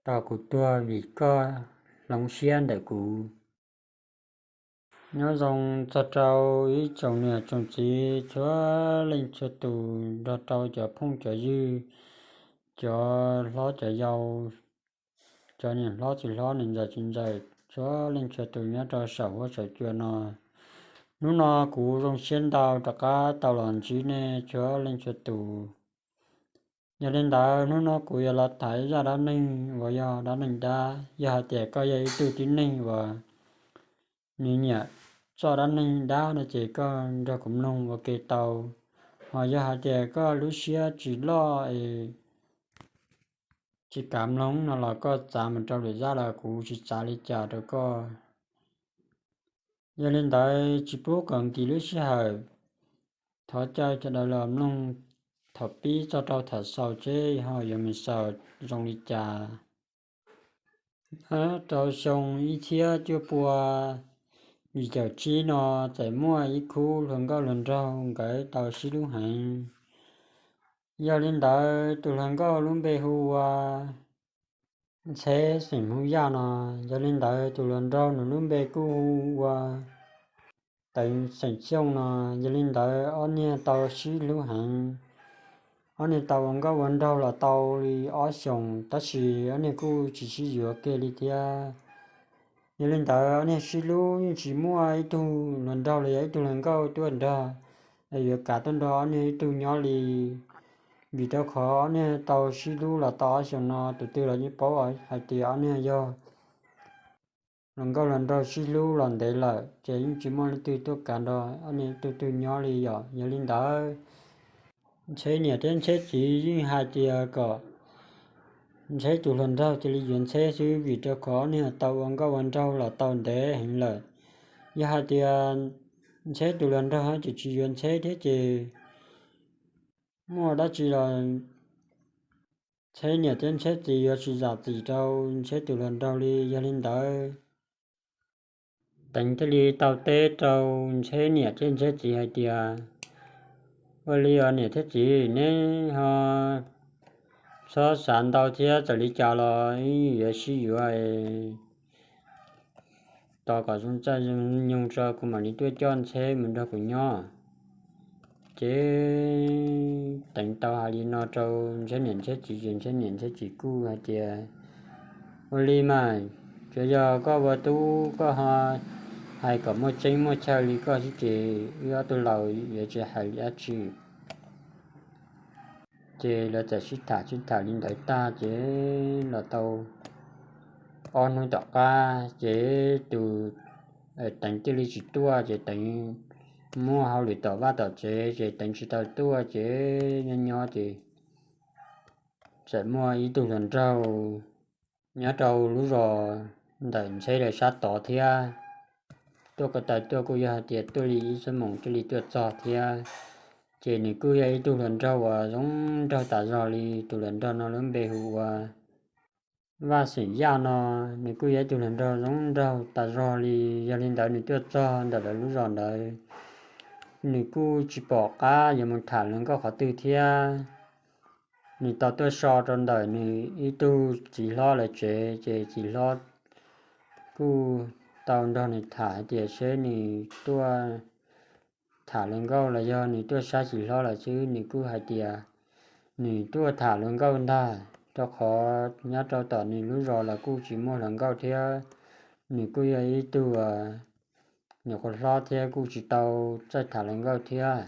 tos kuv tuag vim koj hloov siab ntawm kuv. Nyob zoo txog rau ib tsoom niam tsoom txiv txhua leej txhua tus, nrog rau cov phooj cov ywg, cov hlob cov yau, cov niam hlob txiv hlob, niam ntxawm txiv ntxawm, txhua leej txhua tus nyob rau saum huab saum cua no. Hnub no kuv zoo siab ntau rov qab tau los ntsib nej txhua leej txhua tus. Yog li ntawd hnub no kuv yuav los tham ib zaj dab neeg uas yog dab neeg dab. Yog hais tias koj yog ib tug tib neeg uas nws nyiam txoj dab neeg dab no ces koj nrog kuv mloog ua ke tau. Ho yog hais tias koj lub siab tsis loj es tsis kam mloog no los koj txav mus rau lwm zaj los kuv tsis txav li cas rau koj. Yog li ntawd tsis pub kom nkim lub sij hawm, thov caw sawv daws los mloog thaum pib txog rau thaum xaus seb ho yuav mus xaus zoo li cas. Nyob rau xyoo ib txhiab cuaj pua yim caum tsib no, txawm muaj ib khub hluas nkauj hluas nraug nkawd tau sib hlub heev. Yog li ntawd tus hluas nkauj lub npe hu ua Ntxheb xeem Hmoob Yaj no. Yog li ntawd tus hluas nraug nws lub npe kuj hu ua Teev xeem Xyooj no. Yog li ntawd ob niag tau sib hlub heev. Ob niag tau ua nkauj ua nraug los tau li ob xyoos, tab sis ob niag kuj tsis sib yuav kiag li thiab. Yog li ntawd ob niag sib hlub yeej tsis muaj ib tug hluas nraug los yog ib tug hluas nkauj tuaj nrog, yuav kav tuaj nrog ob niag ib tug nyob li. Vim rau qhov ob niag tau sib hlub los tau ob xyoos no, tus twg los yeej paub hais tias ob niag yog hluas nkauj hluas nraug sib hlub los ntev lawm ces yeej tsis muaj leej twg tuaj kav nrog ob niag ib tug twg nyob li yom. Yog li ntawd Ntxheb niam thiab Ntxheb txiv yeej hais tias kom Ntxheb tus hluas nraug cia li yuav Ntxheb xwb, vim rau qhov ob niag tau ua nkauj ua nraug los tau ntev heev lawm. Yog hais tias Ntxheb tus hluas nraug tseem tsis yuav Ntxheb thiab ces muaj dab tsi los Ntxheb niam thiab Ntxheb txiv yuav tsis zam txim rau Ntxheb tus hluas nraug li. Yog li ntawd Teev thiaj li tau teb rau Ntxheb niam thiab Ntxheb txiv hais tias, ua li os niam thiab txiv, neb ho txhob xav ntau thiab, txawm li cas los yuav sib yuav, tos kom zoo txaj zoo nyoog tso kuv mam li tuaj coj Ntxheb mus nrog kuv nyob. Ces Teev tau hais li no rau Ntxheb niam Ntxheb txiv ces Ntxheb niam Ntxheb txiv kuj hais tias, ua li mas, tsuav yog koj ua tub koj ho hais kom muaj tseeb muaj chaw li koj xwb ces wb ob tug laus yuav tsis hais li dab tsi. Ces lawv txawm sib tham sib tham li ntawd tag ces los tau ob hnub tom qab ces tus Teev thiaj li tsis tuaj ces Teev muaj hauj lwm tom vaj tom tsev ces Teev tsis tau tuaj ces nyob nyob ces txawm muaj ib tug hluas nraug nyob rau lub zos ntawm Ntxheb lawv sab tod thiab tuaj ko taw tuaj kuj yog hais tias tuaj li ib xuab moos thiaj li tuaj txog thiab. Ces nws kuj yog ib tug hluas nraug uas zoo nraug tas zog li. Tus hluas nraug no lub npe hu ua Vaj xeem Yaj no. Nws kuj yog ib tug hluas nraug zoo nraug tas zog li. Yog li ntawd nws tuaj txog ntawm lawv lub zos ntawd, nws kuj tsis pom qab yuav mus tham hluas nkauj qhov twg thiab. Nws tau tuaj so rau ntawm nws ib tug txiv hlob lawv tsev ces txiv hlob kuj tau nrog nws tham hais tias seb nws tuaj tham hluas nkauj los yog nws tuaj saib txiv hlob lawm xwb. Nws kuj hais tias nws tuaj tham hluas nkauj ntag, rau qhov nyob rau tom nws lub zos los kuj tsis muaj hluas nkauj thiab. Nws kuj yog ib tug nyuam qhuav hlob thiab kuj tsis tau txawj tham hluas nkauj thiab.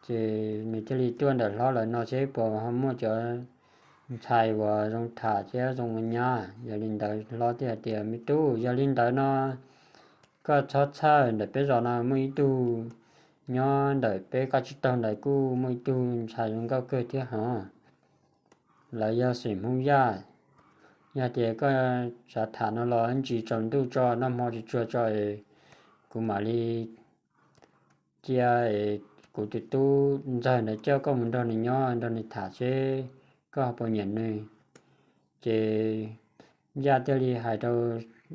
Ces nws thiaj li tuaj ntawm hlob lawv no seb puas ho muaj cov ntxhais uas zoo tham thiab zoo ua nyab. Yog li ntawd hlob thiaj hais tias, me tub, yog li ntawd no koj txhob txhawj, ntawm peb zos no muaj ib tug nyob ntawm peb qab tsib taug ntawd kuj muaj ib tug ntxhais zoo nkauj kawg thiab hos. Lawv yog xeem Hmoob Yaj. Yog tias koj xav tham no los ib ntsis tsaus ntuj tso, noj hmo tsuag tsuag tso es kuv mam li cia es kuv tus tub ntxawg ntawd coj koj mus nrog nws nyob, nrog nws tham seb koj puas nyiam nws. Ces Yaj thiaj li hais rau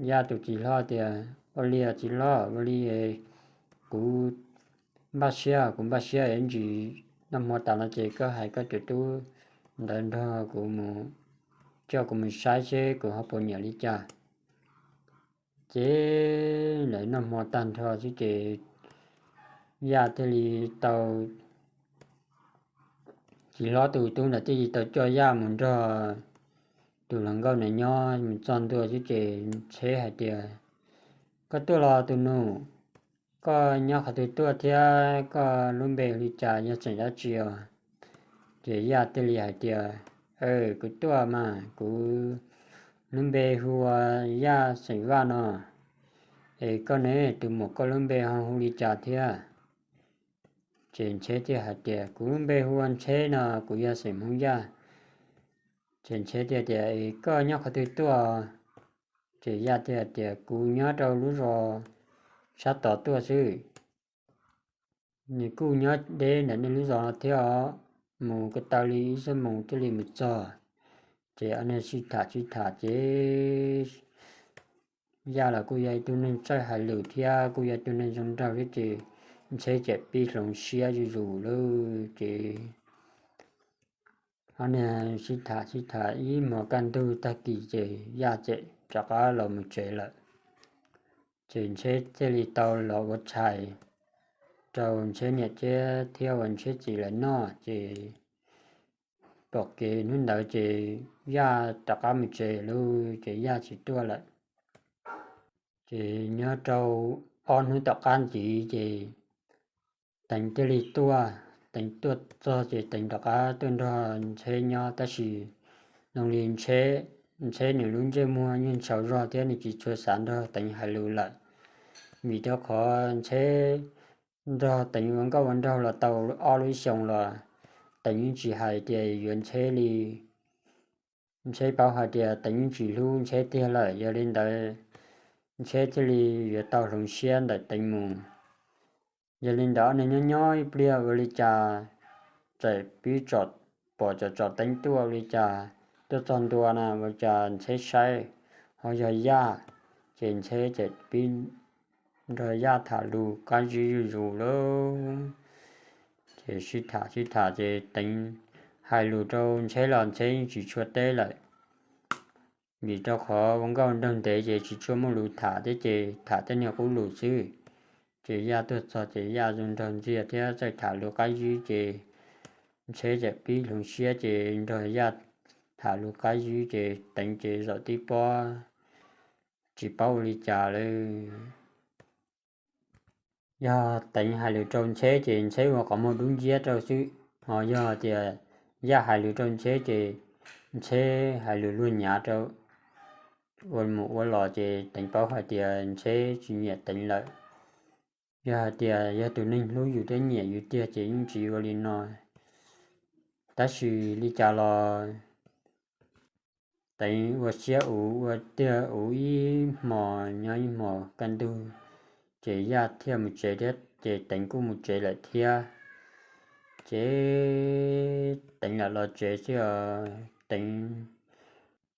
Yaj tus txiv hlob tias, ua li txiv hlob, ua li kuv npaj siab, kuv npaj siab es ib ntsis noj hmo tas no ces koj hais koj tus tub ntawd nrog kuv mus coj kuv mus saib seb kuv ho puas nyiam li cas. Ces lawv noj hmo tag nrho xwb ces Yaj thiaj li tau, txiv hlob tus tub ntawd thiaj li tau coj Yaj mus nrog tus hluas nkauj ntawd nyob mus txog ntua xwb ces Ntsheb hais tias, Koj tuaj los tus nus? Koj nyob qhov twg tuaj thiab koj lub npe hu li cas, yog xeem dab tsi os? Ces Yaj thiaj li hais tias, Kuv tuaj mas kuv lub npe hu ua Yaj xeem Vaj no. Es koj ne, tus muam koj lub npe ho hu li cas thiab? Ces Ntsheb thiaj hais tias, Kuv lub npe hu ua Ntsheb no, kuv yog xeem Hmoob Yaj. Ces Ntsheb thiaj tias, Koj nyob qhov twg tuaj? Ces Yaj thiaj tias, Kuv nyob rau lub zos sab tod tuaj xwb. Nws kuj nyob deb ntawm nej lub zos thiab os, mus ko taw li ib xuab moos thiaj li mus txog. Ces ob niag sib tham sib tham ces Yaj los kuj yog ib tug neeg txawj hais lus thiab kuj yog ib tug neeg zoo nraug thiab ces Ntsheb txawm pib hloov siab zuj zus lawm ces ob niag sib tham sib tham ib hmos kaj ntug tag kis ces Yaj txawm rov qab los mus tsev lawm. Ces Ntsheb thiaj li tau los ua tshais rau Ntsheb niam thiab ua Ntsheb txiv lawv noj ces pom kev hnub ntawd ces Yaj rov qab mus tsev lawm ces Yaj tsis tuaj lawm. Ces nyob rau ob hnub tom qab ntxiv ces Teev thiaj li tuaj. Teev tuaj txog ces Teev rov qab tuaj nrog Ntsheb nyob tab sis zoo li Ntsheb nws lub ntsej muag yeej tsaus zog thiab nws tsis tshua xav nrog Teev hais lus lawm. Vim rau qhov Ntsheb nrog Teev ua nkauj ua nraug los tau ob lub xyoo los Teev yeej tsis hais tias yuav Ntsheb li. Ntsheb paub hais tias Teev yeej tsis hlub Ntsheb tiag lawm, yog li ntawd Ntsheb thiaj li yuav tau hloov siab ntawm Teev mus. Yog li ntawd ob niag nyob nyob ib pliag ua li cas txawm pib pom tsom tsom Teev tuaj ua li cas, tuaj txog ntua na ua cas Ntsheb saib ho yog Yaj, ces Ntsheb txawm pib nrog Yaj tham lus qab zib zuj zus lawm. Ces sib tham sib tham ces Teev hais lus rau Ntsheb los Ntsheb yeej tsis tshua teb lawm. Vim rau qhov ua nkauj nraug ntev ces tsis tshua muaj lus tham thiab ces tham tej niag qub lus xwb. Ces Yaj tuaj txog ces Yaj zoo nraug ntxiag thiab txawj tham lus qab zib ces Ntsheb txawm pib hloov siab ces nrog Yaj tham lus qab zib ces Teev ces zaum tib pob tsis paub ua li cas lawm. Yog Teev hais lus rau Ntsheb ces Ntsheb ua qhov muag dub nciab rau xwb, ho yog tias Yaj hais lus rau Ntsheb ces Ntsheb hais lus luag nyav rau. Ua mus ua los ces Teev paub hais tias Ntsheb tsis nyiam Teev lawm. Yog hais tias yog tus neeg hlub yus thiab nyiam yus tiag ces yeej tsis ua li no. Tab sis li cas los Teev ua siab uv ua tiag uv ib hmos nyob ib hmos kaj ntug, ces Yaj thiaj mus tsev thiab ces Teev kuj mus tsev lawm thiab. Ces Teev lam los tsev xwb os, Teev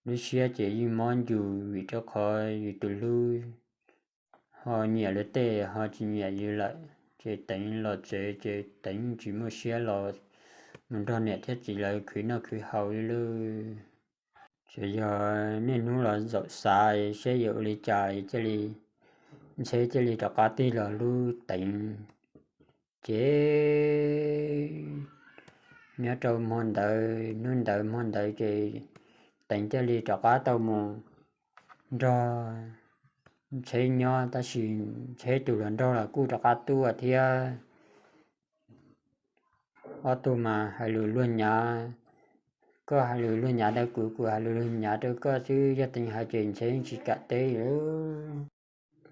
lub siab ces yeej mob ncus vim rau qhov yus tus hlub ho nyiam luag tej ho tsis nyiam yus lawm, ces Teev los tsev ces Teev tsis muaj siab los mus nrog niam thiab txiv lawv khwv noj khwv haus li lawm. Tsuas yog niaj hnub los zaum xav seb yuav ua li cas thiaj li, Ntsheb thiaj li rov qab tig los hlub Teev. Ces nyob rau hmo ntawd hnub ntawd hmo ntawd ces Teev thiaj li rov qab tau mus nrog Ntsheb nyob tab sis Ntsheb tus hluas nraug los kuj rov qab tuaj thiab. Ob tug mas hais lus luag nyav, koj hais lus luag nyav rau kuv, kuv hais lus luag nyav rau koj xwb, yog Teev hais ces Ntsheb tsis kam teb li.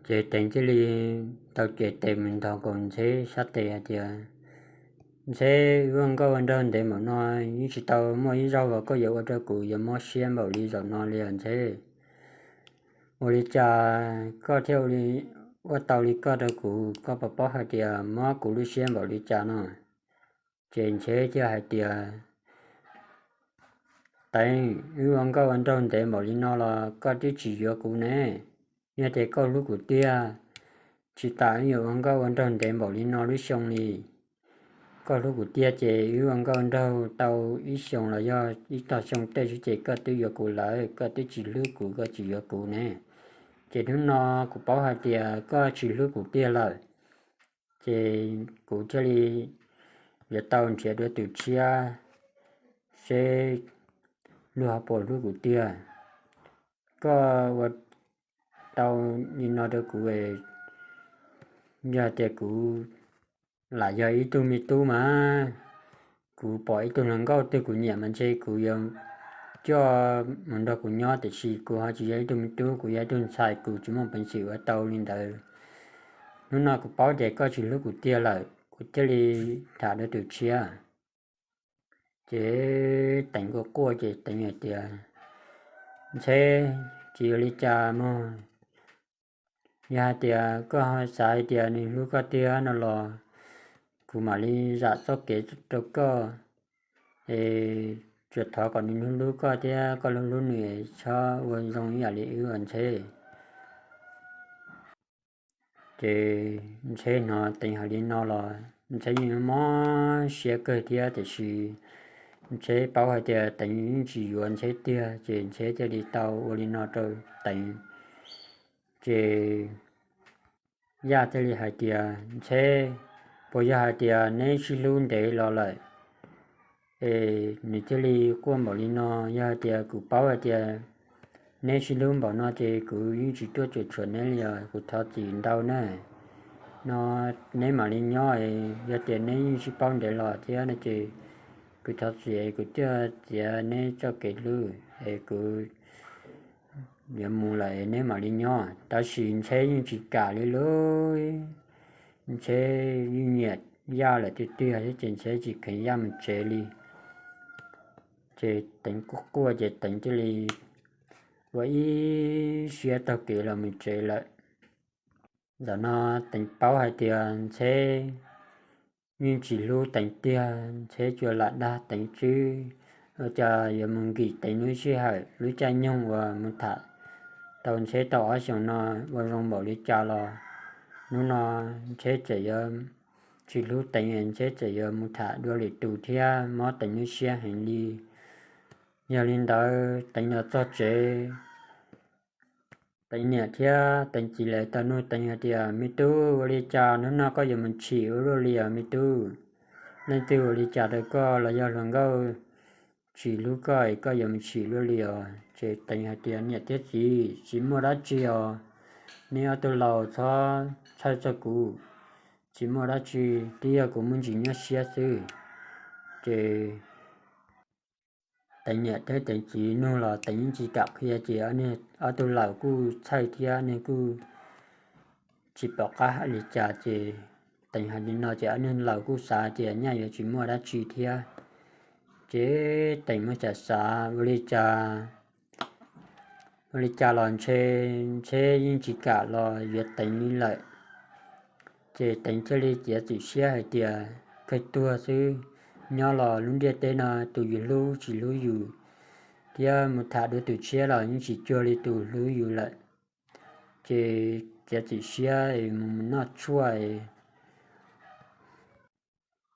Ces Teev thiaj li tau cev tes mus nthos nkaus Ntsheb sab tes hais tias, Ntsheb, wb ua nkauj ua nraug ntev npaum no, yeej tsis tau muaj ib zaug uas koj yuav ua rau kuv yuav mob siab npaum li zaum no li os Ntsheb. Ua li cas koj thiaj ua tau li koj rau kuv, koj puas paub hais tias mob kuv lub siab npaum li cas no? Ces Ntsheb thiaj hais tias, Teev, wb ua nkauj ua nraug ntev npaum li no los koj twb tsis yuav kuv ne. Yog tias koj hlub kuv tiag, tsis tas wb yuav ua nkauj ua nraug ntev npaum li no lub xyoo li. koj hlub kuv tiag ces wb ua nkauj nraug tau ib xyoos los yog ib tog xyoo tej xwb ces koj twb yuav kuv lawm, koj twb tsis hlub kuv, koj tsis yuav kuv ne. Ces hnub no kuv paub hais tias koj tsis hlub kuv tiag lawm, ces kuv thiaj li yuav tau nrhiav dua tus tshiab seb luag ho puas hlub kuv tiag. Koj ua tau li no rau kuv, yog tias kuv lam yog ib tug me tub mas kuv pom ib tug hluas nkauj twg kuv nyiam mas ntshe kuv yuav coj mus nrog kuv nyob, tiam sis kuv ho tsis yog ib tug me tub, kuv yog ib tug ntxhais, kuv tsis muaj peev xwm ua tau li ntawd. Hnub no kuv paub tias koj tsis hlub kuv tiag lawm, kuv thiaj li tham dua tus tshiab. Ces Teev quaj quaj ces Teev hais tias, Ntxheb, tsis ua li cas mog. Yog hais tias koj ho xav hais tias nws hlub koj tiag no los kuv mam li zam txoj kev rau koj, es tsuas thov kom nws hlub hlub koj thiab koj hlub hlub nws, txhob ua zoo ib yam li wb os Ntxheb. Ces Ntxheb hnov Teev hais li no los Ntxheb yeej mob siab kawg thiab, tiam sis Ntxheb paub hais tias Teev yeej tsis yuav Ntxheb tiag, ces Ntxheb thiaj li tau ua li no rau Teev. Ces Yaj thiaj li hais tias, Ntxheb, puas yog hais tias neb sib hlub ntev los lawm es nws thiaj li quaj npaum li no? Yog hais tias kuv paub hais tias neb sib hlub npaum no ces kuv yeej tsis tuaj cuam tshuam neb li os, kuv thov txim ntau na. No neb mam li nyob, yog tias neb yeej sib paub ntev los thiab no ces kuv thov txim, kuv thiaj txiav neb txoj kev hlub es kuv yuav mus lawm es neb mam li nyob. Tab sis Ntxheb yeej tsis kam li lauj. Ntxheb yeej nyiam Yaj lawm tiag tiag thiab ces Ntxheb tsis kheev Yaj mus tsev li. Ces Teev quaj quaj ces Teev thiaj li ua ib siab taug kev los mus tsev lawm. Zaum no Teev paub hais tias Ntxheb yeej tsis hlub Teev tiag, Ntxheb tsuas lam dag Teev xwb. Ua cas yuav mus nkim Teev lub sij hawm lub caij nyoog uas mus tham tau Ntxheb tau ob xyoos no ua zoo npaum li cas los hnub no Ntxheb txawm yuav tsis hlub Teev, Ntxheb txawm yuav mus tham dua lwm tus thiab, mob Teev lub siab heev li. Yog li ntawd Teev los txog tsev, Teev niam thiab Teev txiv lawv tau nug Teev hais tias, Me tub, ua li cas hnub no koj yuav mus chim ua luaj li os me tub? Leej twg ua li cas rau koj los yog hluas nkauj tsis hlub koj es koj yuav mus chim luaj li os? Ces Teev hais tias, Niam thiab txiv, tsis muaj dab tsi os, neb ob tug laus txhob txhawj txog kuv, tsis muaj dab tsi, twb yog kuv muaj ntsis nyuaj siab xwb. Ces Teev niam thiab Teev txiv nug los Teev yeej tsis kam qhia, ces ob tug laus kuj txhawj thiab nws kuj tsis pom qab hais li cas, ces Teev hais li no ces ob niag laus kuj xav tias nyaj yuav tsis muaj dab tsi thiab. Ces Teev muab xav xav ua li cas, ua li cas los ntshe Ntxheb yeej tsis kam los yuav Teev li lawm. Ces Teev thiaj li txiav txim siab hais tias kawg tuag xwb, nyob los lub ntiaj teb no tus yus hlub tsis hlub yus, thiab mus tham dua tus tshiab los yeej tsis cuag li tus hlub yus lawm. Ces txiav txim siab es mus noj tshuaj,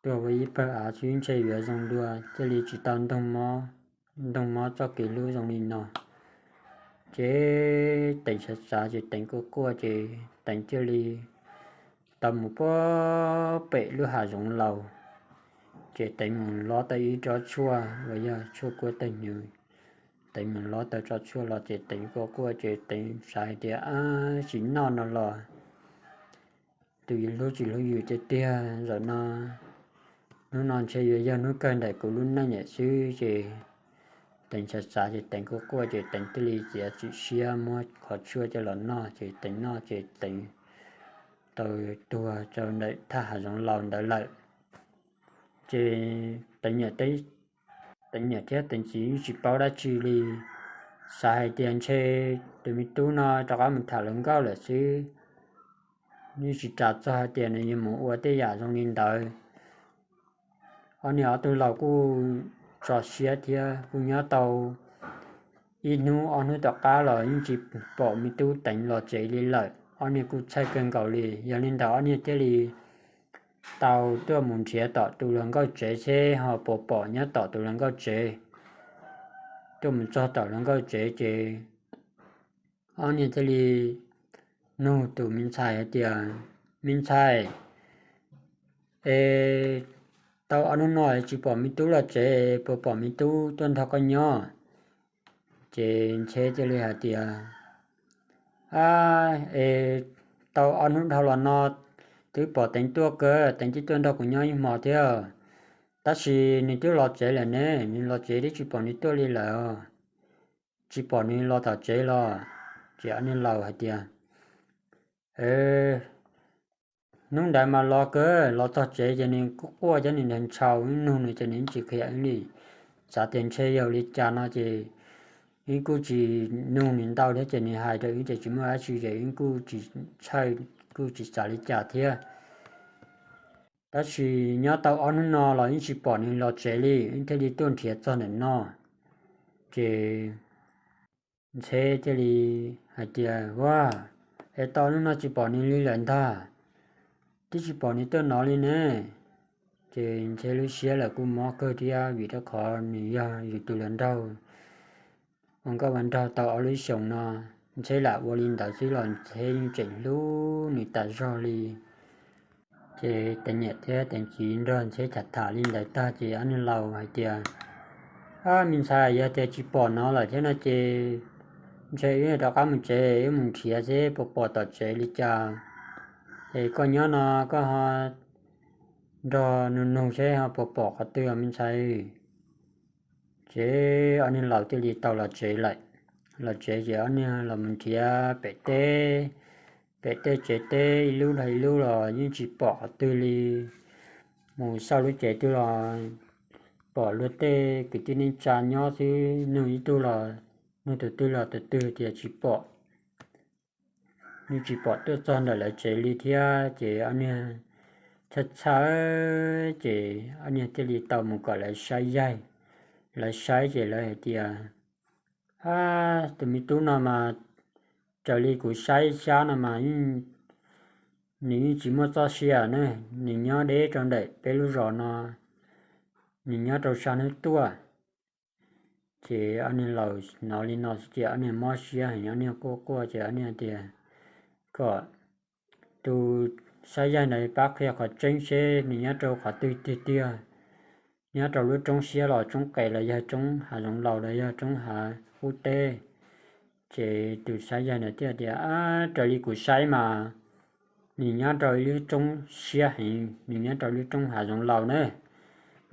tuag ua ib pawg av xwb ntshe yuav zoo dua, thiaj li tsis tau ntoog mob txoj kev hlub zoo li no. Ces Teev xav xav ces Teev quaj quaj ces Teev thiaj li tau mus puag pem lub hav zoov laus. Ces Teev mus lob tau ib tsob tshuaj uas yog tshuaj kuab tawg hnyuv. Teev mus lob tau tsob tshuaj los ces Teev quaj quaj ces Teev xav hais tias, Ab, tsis noj no los tus yus hlub tsis hlub yus tiag tiag, zaum no, hnub no ntshe yuav yog hnub kawg ntawm kuv lub neej lawm xwb. Ces Teev xav xav ces Teev quaj quaj ces Teev thiaj li txiav txim siab muab qhov tshuaj coj los noj, ces Teev noj ces Teev tau tuag rau ntawm thaj hav zoov laus ntawd lawm. Ces Teev niam thiab Teev txiv yeej tsis paub dab tsi li, xav hais tias ntshe tus me tub no rov qab mus tham hluas nkauj lawm xwb, yeej tsis ras txog hais tias nws yuav mus ua tej yam zoo li ntawd. Ob niag ob tug laus kuj tso siab thiab kuj nyob tau ib hnub ob hnub tom qab los yeej tsis pom me tub Teev los tsev li lawm, ob niag kuj txhawj kawg nkaus li. Yog li ntawd ob niag thiaj li tau tuaj mus nrhiav tom tus hluas nkauj tsev seb ho puas pom nyob tom tus hluas nkauj tsev. Tuaj mus txog tom hluas nkauj tsev ces ob niag thiaj li nug tus me ntxhais hais tias, Me ntxhais, es tau ob hnub no tsis pom me tub los tsev, puas pom me tub tuaj nrog koj nyob? Ces Ntxheb thiaj li hais tias, A, es tau ob hnub dhau los no twb pom Teev tuaj kawg, Teev twb tuaj nrog kuv nyob ib hmo thiab, tab sis nws twb los tsev lawm ne, nws los tsev twb tsis pom nws tuaj li lawm, tsis pom nws los tom tsev los. Ces ob niag laus hais tias, Hnub ntawd mas los kawg, los txog tsev ces nws kuj quaj thiab nws nrag ntshaus, wb nug nws ces nws tsis qhia wb li. Xav tias ntshe yog li cas no ces wb kuj tsis nug nws ntau thiab ces nws hais rau wb ces tsis muaj dab tsi ces wb kuj tsis txhawj, kuj tsis xav li cas thiab. Tab sis nyob tau ob hnub no los yeej tsis pom nws los tsev li, wb thiaj li tuaj nrhiav txog ntawm no. Ces Ntxheb thiaj li hais tias, Ua, es tau hnub no tsis pom nws li lawm ntag, twb tsis pom nws tuaj nov li ne. Ces Ntxheb lub siab lawm kuj mob kawg thiab vim rau qhov nws yog yus tus hluas nraug ua nkauj ua nraug tau ob lub xyoos no. Ntxheb lam ua li ntawd xwb los Ntxheb yeej tseem hlub nws tas zog li. Ces Teev niam thiab Teev txiv nrog Ntxheb tham tham li ntawd tag ces ob niag laus hais tias, A, me ntxhais, yog tias tsis pom nov lawm thiab no ces ntshe wb rov qab mus tsev, wb mus nrhiav seb puas pom tom tsev li cas. Es koj nyob no koj ho nrog nug nug seb ho puas pom qhov twg os me ntxhais. Ces ob niag laus thiaj li tau los tsev lawm. Los tsev ces ob niag los mus nrhiav pem teb, pem tej tsev teb ib lub dhau ib lub los yeej tsis pom qhov twg li. Mus xauj lub tsev twg los pom luag tej kwv tij neej tsa nyob xwb, nug ib tug los, nug tus twg los tus twg tias tsis pom. Nws tsis pom tuaj txog ntawm lawv tsev li thiab ces ob niag txhawj txhawj ces ob niag thiaj li tau mus kom lawv saib yaig. Lawv saib ces lawv hais tias, A, tus me tub no mas raws li kuv saib xyab no mas nws yeej tsis muaj txoj sia ne, nws nyob deb rau ntawm peb lub zos no, nws nyob rau sab hnub tuaj. Ces ob niag laus hnov li no ces ob niag mob siab heev, ob niag quaj quaj ces ob niag tias, Kom tus saib yaig ntawd pab qhia qhov tseeb seb nws nyob rau qhov twg tiag tiag, nyob rau lub roob siab los roob qes los yog roob hav zoov laus los yog roob hav qub teb. Ces tus saib yaig ntawd thiaj tias, A, raws li kuv saib mas nws nyob rau ib lub roob siab heev, nws nyob rau lub roob hav zoov laus na,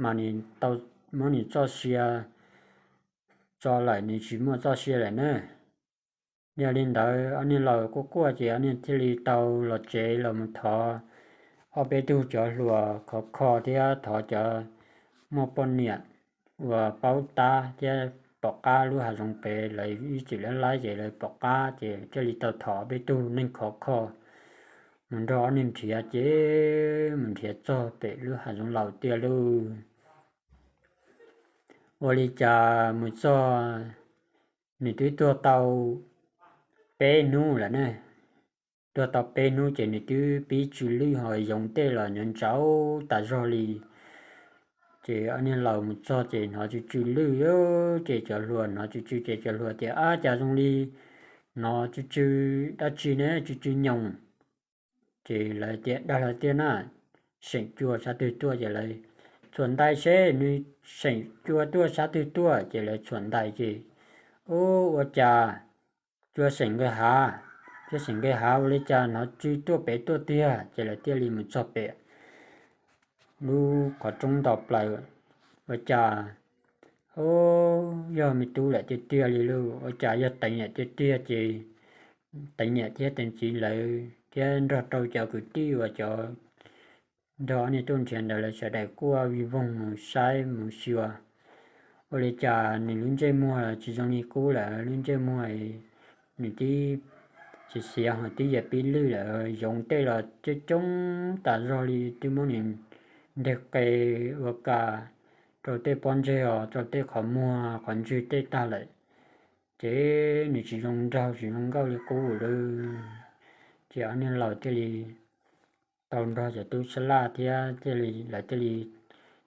mas nws tau muab nws txoj sia tso lawm, nws tsis muaj txoj sia lawm na. Yog li ntawd ob niag laus quaj quaj ces ob niag thiaj li tau los tsev los mus thov ob peb tug cov hluas khov kho thiab thov cov muaj poj niam uas paub tab thiab pom qab lub hav zoov pem, lawv ib txwm laib laib ces lawv pom qab ces thiaj li tau thov ob peb tug neeg khov kho mus nrog ob niag nrhiav ces mus nrhiav txog pem lub hav zoov laus tiag lauj. Ua li cas mus txog nws twb tuag tau peb hnub lawm ne. Tuag tau peb hnub ces nws twb pib tsw lwj ho yoov tej los nyob ntsauv tas zog li. Ces ob niag laus mus txog ces hnov tsw tsw lwj, ces cov hluas hnov tsw tsw ces cov hluas tias, Ab, cas zoo li hnov tsw tsw dab tsi ne, tsw tsw nyoos. Ces lawv tias, Dag lawv tiag na, seem cua sab twg tuaj. Ces lawv txhuam ntais seb nws seem cua tuaj sab twg tuaj. Ces lawv txhuam ntais ces, Ub, ua cas cua seem nqis hav, cua seem nqis hav ua li cas hnov tsw tuaj pem tuaj tiag. Ces lawv thiaj li mus txog pem lub qhov roob nto plaws, ua cas, Ub, yog me tub lawm tiag tiag li lauj, ua cas yog Teev niam tiag tiag. Ces Teev niam thiab Teev txiv lawv thiab nrog rau cov kwv tij uas cov nrog ob niag tuaj nrhiav ntawd lawv sawv daws kuj vij voog mus saib mus xyuas, ua li cas nws lub ntsej muag tsis zoo li qub lawm, lub ntsej muag nws tib tsis xiav ho tib yam pib lwj lawm, yoov tej los coob coob tas zog li twb muab nws nteg qe ua ka rau tej pob ntseg os, rau tej qhov muag qhov ntswg tej tag lawm. Ces nws tsis zoo nraug tsis zoo nkauj li qub lawm. Ces ob niag laus thiaj li tau nrog cov tub sab laj thiab thiaj li lawv thiaj li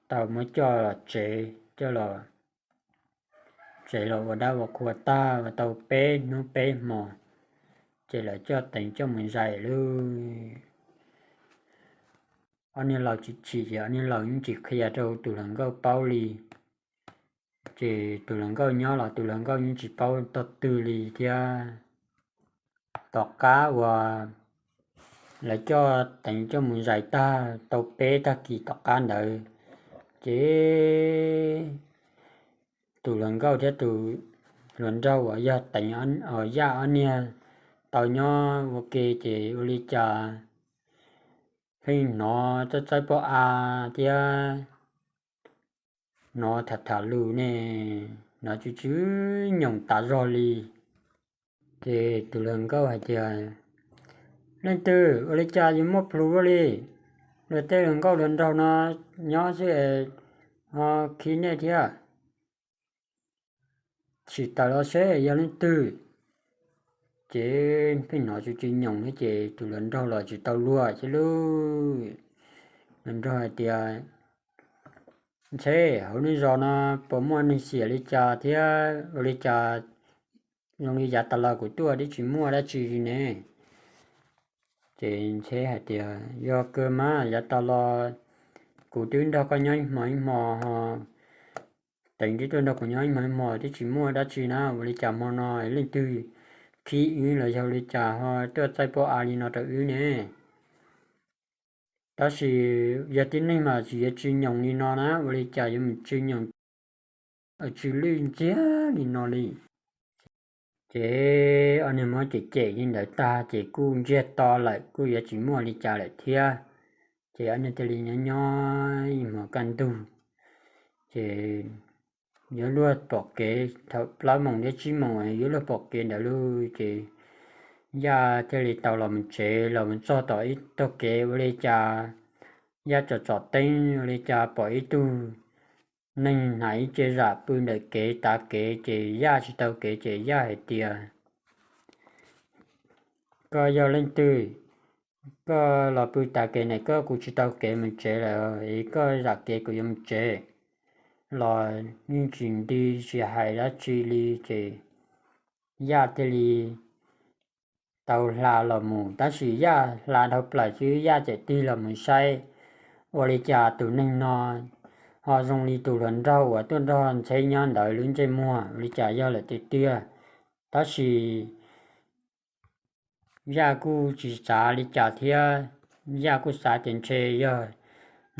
tau muab coj los tsev, coj los tsev los ua dab ua qhua tag ua tau peb hnub peb hmo, ces lawv coj Teev coj mus zais lawm. Ob niag laus tsis chim ces ob niag laus yeej tsis qhia rau tus hluas nkauj paub li. Ces tus hluas nkauj nyob los tus hluas nkauj yeej tsis paub tog twg li thiab. Tom qab uas lawv coj Teev coj mus zais tag tau peb tag kis tom qab ntawd, ces tus hluas nkauj thiab tus hluas nraug uas yog Teev, Yaj ob niag tau nyob ua ke ces ua li cas pheej hnov txawj txawj pob av thiab hnov tham tham lus ne, hnov tsw tsw nyoos tas zog li. Ces tus hluas nkauj hais tias, Leej twg ua li cas yuav muaj plhus ua li? Luag tej hluas nkauj hluas nraug no nyob xwb es ho khib nej thiab. Tsis tawm los seb yog leej twg. Ces pheej hnov tsw tsw nyoos thiab ces tus hluas nraug los tsis tau luag thiab lauj. Hluas nraug hais tias, Ntshe hauv nej zos no puas muaj neeg xiam li cas thiab ua li cas zoo li yav tas los kuv tuaj twb tsis muaj dab tsi li ne? Ces Ntshe hais tias, Yog kawg mas, yav tas los kuv twb nrog koj nyob ib hmo ib hmo ho Teev twb tuaj nrog kuv nyob ib hmo ib hmo twb tsis muaj dab tsi na, ua li cas hmo no leej twg khib wb los yog ua li cas ho tuaj txawj pob av li no rau wb ne? Tab sis yog tib neeg mas tsis yuav tsw nyoos li no na, ua li cas yuav mus tsw nyoos tsw lwj ntxiag li no li? Ces ob niag muab cem cem li ntawd tag ces kuj ntsiag to lawm, kuj yuav tsis muaj li cas lawm thiab. Ces ob niag thiaj li nyob nyob ib hmos kaj ntug, ces yuav luag pom kev thaum plaub moos thiab tsib moos yuav luag pom kev ntawd lauj, ces Yaj thiaj li tau los mus tsev, los mus txog tom ib tog kev ua li cas Yaj tsom tsom teeb ua li cas pom ib tug neeg hnav ib ce zam pw ntawm kev tav kev, ces Yaj tsis tau kev ces Yaj hais tias, Koj yog leej twg? Koj los pw tav kev ntawm koj, kuv tsis tau kev mus tsev lawm, es koj zam kev kuv yuav mus tsev. Los yeej tsis nti tsis hais dab tsi li, ces Yaj thiaj li tau hla los mus, tab sis Yaj hla dhau plaws xwb Yaj txawm tig los mus saib, ua li cas tus neeg no ho zoo li tus hluas nraug uas tuaj nrog Ntxheb nyob ntawd lub ntsej muag, ua li cas yog lawm tiag tiag. Tab sis Yaj kuj tsis xav li cas thiab, Yaj kuj xav tias ntshe yog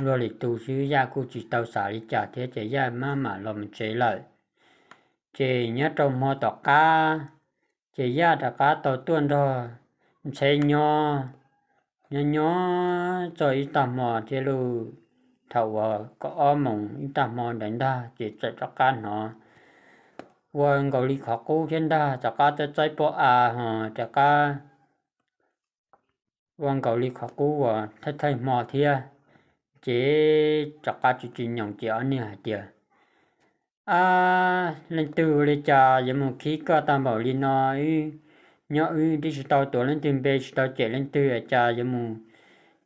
luag lwm tus xwb, Yaj kuj tsis tau xav li cas thiab ces Yaj maj mam los mus tsev lawm. Ces nyob rau hmo tom qab, ces Yaj rov qab tau tuaj nrog Ntxheb nyob, nyob nyob txog ib tag hmo thiab lauj, thaum uas kaum ob moos ib tag hmo ntawd ntag ces txawm rov qab hnov ua nkaus li qhov qub thiab ntag, rov qab txaib txaib pob av ho rov qab ua nkaus li qhov qub uas thawj thawj hmo thiab. Ces rov qab tsis tsis nyoos ces ob niag hais tias, Ab, leej twg ua li cas yuav mus khib koj tag npaum li no? Wb nyob wb twb tsis tau tuav leej twg npe, tsis tau cem leej twg, cas yuav mus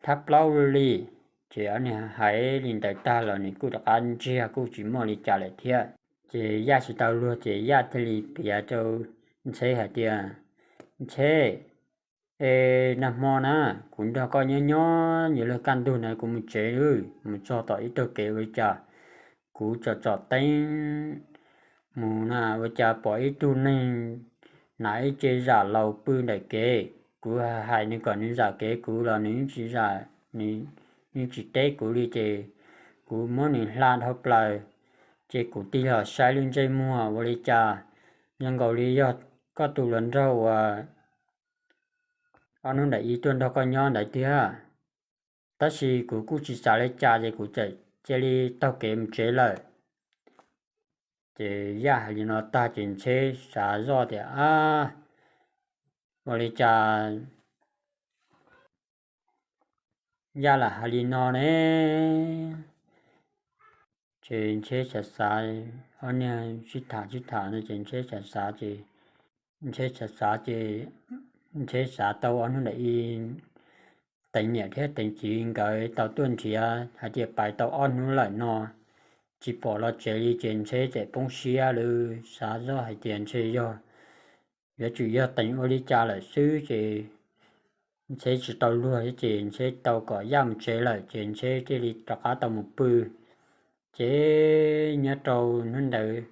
thab plaub li? Ces ob niag hais li ntawd tag los nws kuj rov qab ntsiag, kuj tsis muaj li cas lawm thiab. Ces Yaj tsis tau luag ces Yaj thiaj li piav rau Ntxheb hais tias, Ntxheb, es nag hmo na, kuv nrog koj nyob nyob yuav luag kaj ntug na, kuv mus tsev, mus txog tom ib tag kev ua li cas kuv tsom tsom teeb mus na ua cas pom ib tug neeg hnav ib ce zam laus pw ntawm kev. Kuv hais nws kom nws zam kev kuv los nws tsis zam, nws tsis teb kuv li ces kuv muab nws hla dhau plaws, ces kuv tig los saib lub ntsej muag ua li cas zoo nkaus li yog koj tus hluas nraug uas ob hnub ntawm ib tuaj nrog koj nyob ntawd tiag. Tab sis kuv kuj tsis xav li cas ces kuv txawm cia li taug kev mus tsev lawm. Ces Yaj hais li no tag ces Ntxheb xav zoj tias, Ab, ua li cas Yaj lam hais li no ne? Ces Ntxheb xav xav, ob niag sib tham sib tham no ces Ntxheb xav xav ces, Ntxheb xav xav ces, Ntxheb xav tau ob hnub ntawm ib Teev niam thiab Teev txiv nkawd tau tuaj nrhiav hais tias pais tau ob hnub lawm no tsis pom los tsev li ces Ntxheb txawm poob siab lawm, xav zoj hais tias ntshe yog, yuav tsum yog Teev ua li cas lawm xwb ces Ntxheb tsis tau luag thiab ces Ntxheb tau kom Yaj mus tsev lawm ces Ntxheb thiaj li rov qab tau mus pw. Ces nyob rau hnub ntawd,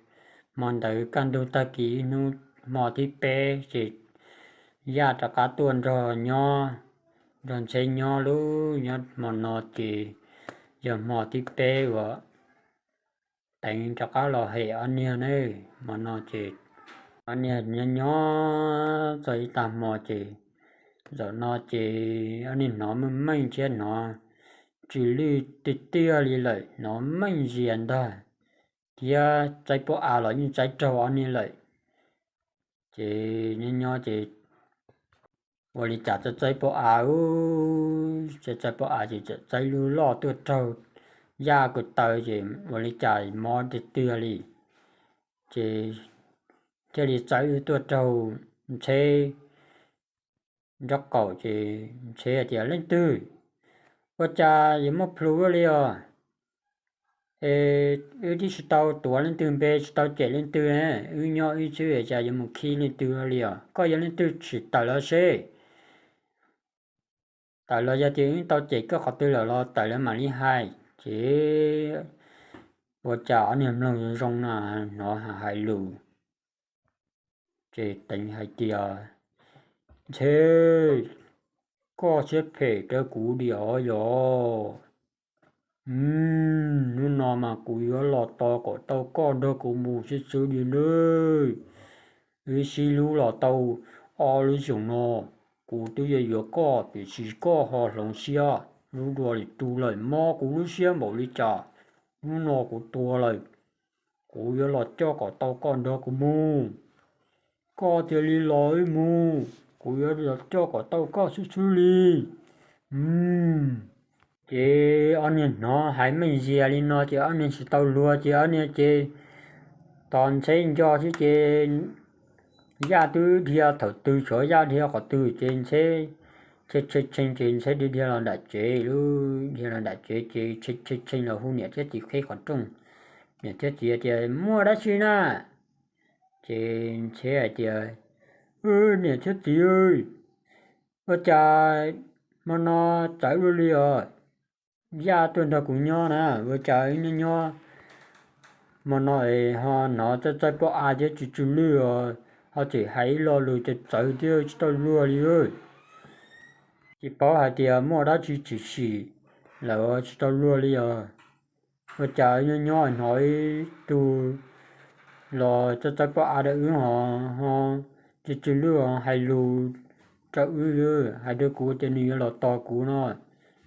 hmo ntawd kaj ntug tag kis ib hnub hmo thib peb ces Yaj rov qab tuaj nrog nyob, nrog Ntxheb nyob lub nyob hmo no ces yog hmo thib peb uas Teev rov qab los hem ob niag ne. Hmo no ces ob niag nyob nyob txog ib tag hmo ces zaum no ces ob niag hnov meej meej thiab hnov tsw lwj tiag tiag li lawm, hnov meej zias ntag, thiab txaib pob av los yeej txaib raug ob niag lawm. Ces nyob nyob ces ua li cas txaib txaib pob av, txaib txaib pob av ces txawm txaib lub loj tuaj raug Yaj ko taw ces ua li cas mob tiag tiag li. Ces thiaj li txaib lub tuaj raug Ntxheb nraub qaum ces Ntxheb hais tias, Leej twg? Ua cas yuav muaj plhus ua li os? Es wb twb tsis tau tuav leej twg npe, tsis tau cem leej twg, wb nyob wb xwb cas yuav mus khi leej twg ua li os? Koj yog leej twg, sim tawm los seb. Tawm los yog tias wb tau cem koj qhov twg lawm los tawm los mam li hais. Ces ua cas ob niag mloog zoo zoo no hnov hais lus, ces Teev hais tias, Ntxheb, koj siab phem rau kuv diam os yog. Hnub no mas kuv yuav los tos kom tau koj nrog kuv mus xwb xwb li nawb. Wb sib hlub los tau ob lub xyoos no, kuv twb yuav yuav koj tiam sis koj ho hloov siab, lub dua li tus lawm mob kuv lub siab npaum li cas. Hnub no kuv tuag lawm, kuv yuav los coj kom tau koj nrog kuv mus. Koj cia li los wb mus, kuv yuav los coj kom tau koj xwb xwb li. Ces ob niag hnov hais meej zias li no ces ob niag tsis tau luag ces ob niag ces tos Ntxheb nco xwb ces Yaj twb dhia thaum twg, tshuav Yaj dhia qhov twg ces Ntxheb tshee tshee ces Ntxheb dhia dhia los nram tsev, lub dhia los nram tsev ces tshee tshee tshee los hu niam thiab txiv qhib qhov rooj. Niam thiab txiv tias, Muaj dab tsi na? Ces Ntxheb hais tias, Niam thiab txiv, ua cas hmo no txawv luaj li os? Yaj tuaj nrog kuv nyob na, ua cas wb nyob nyob hmo no es ho hnov txaib txaib pob av thiab tsw tsw lwj os, ho tseem hais ib lo lus txawv txawv thiab tsis tau luag li. Tsis paub hais tias muaj dab tsi tshwm sim lawm tsis tau luag li os. Ua cas nyob nyob hnov ib tug los txaib txaib pob av rau wb ho, ho tsw tsw lwj hais lus rau wb, hais rau kuv tias nws yuav los tos kuv no.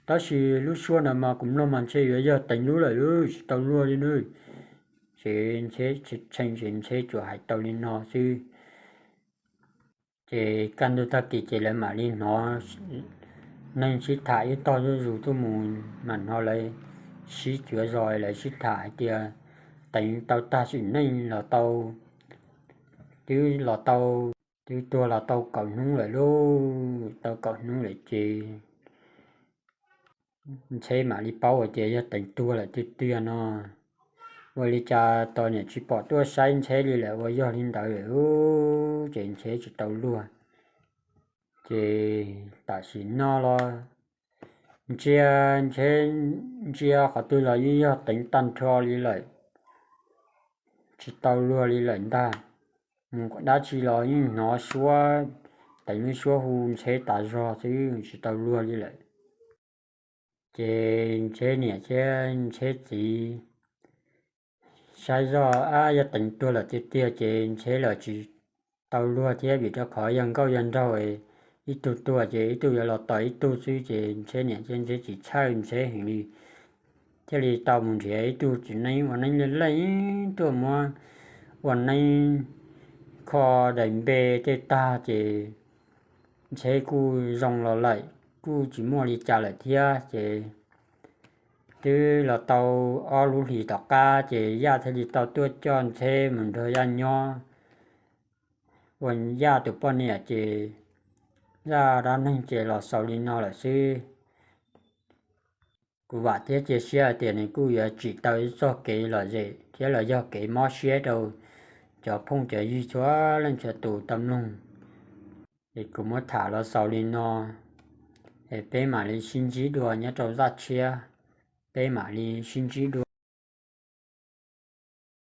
Tab sis lub suab ntawd mas kuv mloog mas ntshe yuav yog Teev lub lawm, tsis tau luag li nawb. Ces Ntxheb tshee tshee ces Ntxheb tsuas hais tau li no xwb. Ces kaj ntug tag kis ces lawv mam li hnov neeg sib tham ib tog zuj zus tuaj mus, mam hnov lawv sib cuav zos lawv sib tham hais tias Teev tau tag sim neej los tau, twb los tau, twb tuag los tau kaum hnub lawm lauj, tau kaum hnub lawm ces Ntxheb mam li paub hais tias yog Teev tuag lawm tiag tiag no. Ua li cas tos niam tsis pom tuaj saib Ntxheb li lawm, ua yog li ntawd lawm lauj, ces Ntxheb tsis tau luag. Ces tam sim no los ntsia, Ntxheb ntsia qhov twg los yeej yog Teev tag nrho li lawm, tsis tau luag li lawm ntag. Mus dab tsi los yeej hnov suab, Teev lub suab hu Ntxheb tas zog xwb, tsis tau luag li lawm. Ces Ntxheb niam thiab Ntxheb txiv saib zoj, ab, yog Teev tuag lawm tiag tiag ces Ntxheb los tsis tau luag thiab, vim rau qhov yog nkauj yog nraug, ib tug tuag ces ib tug yuav los tos ib tug xwb, ces Ntxheb niam thiab Ntxheb txiv txhawj Ntxheb heev li, thiaj li tau mus nrhiav ib tug txiv neeb ua neeb leej leej tuaj muab ua neeb kho daim npe tej tag ces Ntxheb kuj zoo los lawm, kuj tsis muaj li cas lawm thiab. Ces twb los tau ob lub hlis tom qab ces Yaj thiaj li tau tuaj coj Ntxheb mus nrog Yaj nyob ua Yaj tus poj niam. Ces Yaj dab neeg ces los xaus li no lawm xwb. Kuv vam thiab cia siab hais tias nws kuj yuav tsim tau ib txoj kev lom zem thiab los yog kev mob siab rau cov phooj cov ywg txhua leej txhua tus tau mloog. Es kuv muab tham los xaus li no, es peb mam li sib ntsib dua nyob rau zaj tshiab, peb mam li sib ntsib dua.